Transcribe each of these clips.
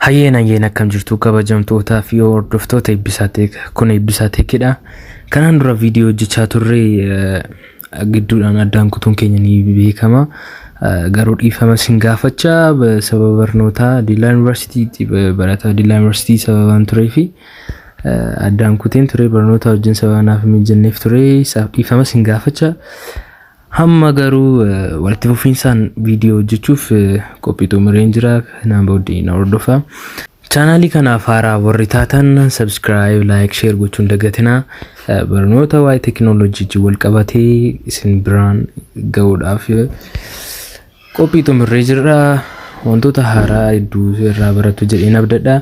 Hayyeen hayyeen, akkam jirtu kabajamtootaa fi hordoftoota Eebbisaa Tech? Kun Eebbisaa Techidha. Kanaan dura viidiyoo hojjechaa turre gidduudhaan addaan kutuun keenya ni beekama. Garuu dhiifama sin gaafachaa, sababa barnootaa Diillaa Yuunivarsiitiitti, barataa Diillaa Yuunivarsiitii sababaan turee fi addaan kuteen ture, barnoota wajjin sababa naaf hin mijanneef ture, isaaf dhiifama sin gaafachaa. Hamma garuu walitti fufiinsaan viidiyoo hojjechuuf qophii xumureen jira. Kanaan booddee na hordofaa. Chaanaalii kanaaf haaraa warri taatan subscribe, like, share gochuun dagatinaa. Barnoota waa'ee teekinooloojii wal qabatee isin biraan ga'uudhaaf qophii xumurree jirra. Wantoota haaraa hedduu irraa baratu jedheen abdadha.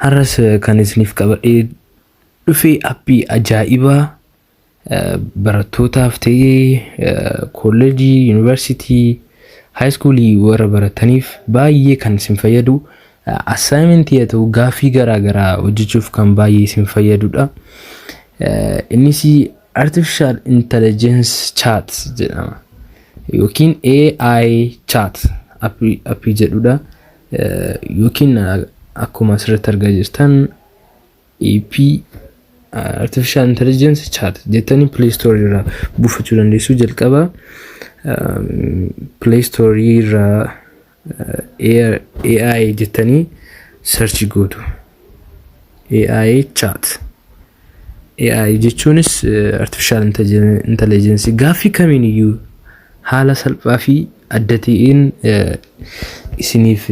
Har'as kan isiniif qabadhee dhufe appii ajaa'ibaa barattootaaf ta'ee kolleejii, yuunivarsiitii, high schoolii warra barataniif baay'ee kan isin fayyadu, assignmentii haa ta'u gaaffii garaa garaa hojjechuuf kan baay'ee isin fayyadudha. Innis Artificial Intelligence Chat jedhama yookiin AI Chat appii jedhudha. Yookiin akkuma asirratti argaa jirtan AP Artificial Intelligence Chat jettanii Play Store irraa buufachuu dandeessu. Jalqaba Play Store irraa AI jettanii search gootu. AI Chat. AI jechuunis Artificial Intelligence, gaaffii kamiin iyyuu haala salphaa fi adda ta'een isiniif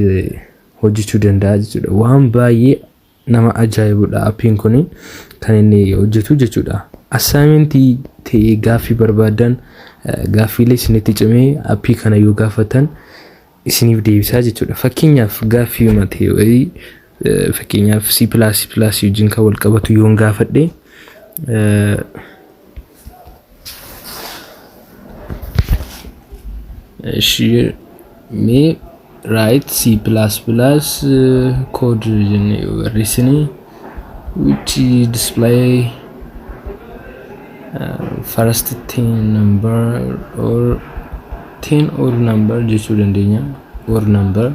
hojjechuu danda'a jechuudha. Waan baay'ee nama ajaa'ibudha appiin kun kan inni hojjetu jechuudha. Assignmentii ta'ee gaaffii barbaadan, gaaffiilee isinitti cimee appii kana yoo gaafatan isiniif deebisaa jechuudha. Fakkeenyaaf gaaffii ta'e wayii, fakkeenyaaf C++ wajjin kan wal qabatu yoon gaafadhe, mee write C++ code jennee yoo barreessine, which display first 10 number or 10 odd number jechuu dandeenya, odd number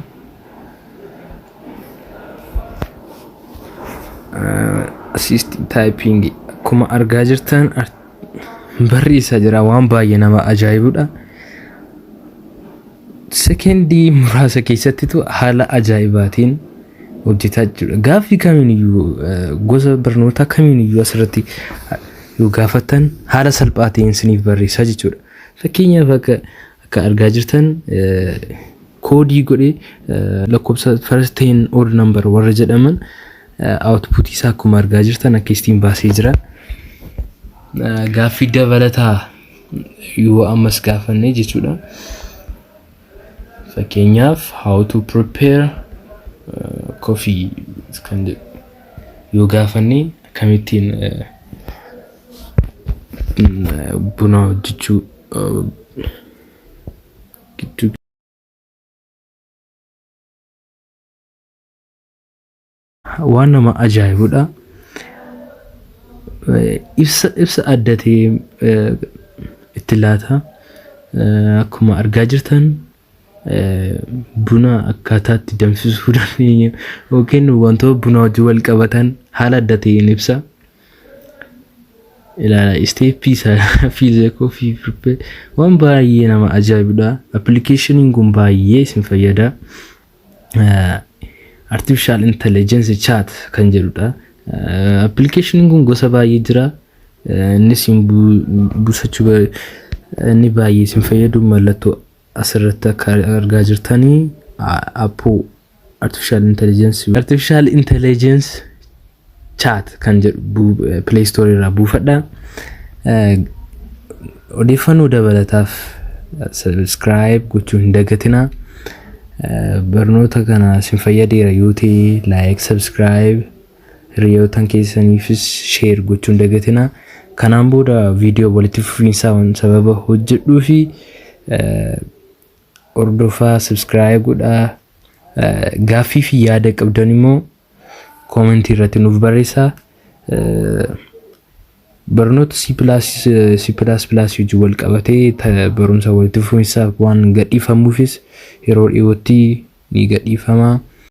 assist typing, akkuma argaa jirtan barreessaa jira. Waan baay'ee nama ajaa'ibudha. Sekendii muraasa keessattitu haala ajaa'ibaatiin hojjetaa jechuudha. Gaaffii kamiiniyyuu, gosa barnootaa kamiiniyyuu asirratti yoo gaafattan haala salphaa ta'een isiniif barreessaa jechuudha. Fakkeenyaaf akka argaa jirtan koodii godhee lakkoofsa first 10 odd number warra jedhaman output isaa akkuma argaa jirtan akkasitiin baasee jira. Gaaffii dabalataa yoo ammas gaafanne jechuudha. Fakkeenyaaf how to prepare coffee kan jedhu yoo gaafanne, akkamittiin buna hojjechuu gidduu waan nama ajaa'ibudha. Ibsa adda ta'e itti laata. Akkuma argaa jirtan buna akkaataa itti danfisuu dandeenya yookiin wantoota buna wajjin wal qabatan haala adda ta'een ibsa. Ilaala stepii isaa, fill coffee prepare, waan baay'ee nama ajaa'ibudha. Appilikeeshiniin kun baay'ee isin fayyada. Artificial Intelligence Chat kan jedhudha. Appilikeeshiniin kun gosa baay'ee jira. Innis buusachuu inni baay'ee isin fayyadu mallattoo asirratti akka argaa jirtanii appoo Artificial Intelligence Chat kan jedhu Play Store irraa buufadha. Odeeffannoo dabalataaf subscribe gochuu hin dagatinaa. Barnoota kana isin fayyadeera yoo ta'e like, subscribe, hiriyootan keessaniifis share gochuu hin dagatinaa. Kanaan booda viidiyoo walitti fufiinsaa sababa hojjedhuu fi hordofaa, subscribe godhaa. Gaaffii fi yaada qabdan immoo commentii irratti nuuf barreessaa. Barnoota C++ wajjin wal qabatee barumsa walitti fufiinsaaf waan gadhiifamuufis yeroo dhiyootti ni gadhiifama.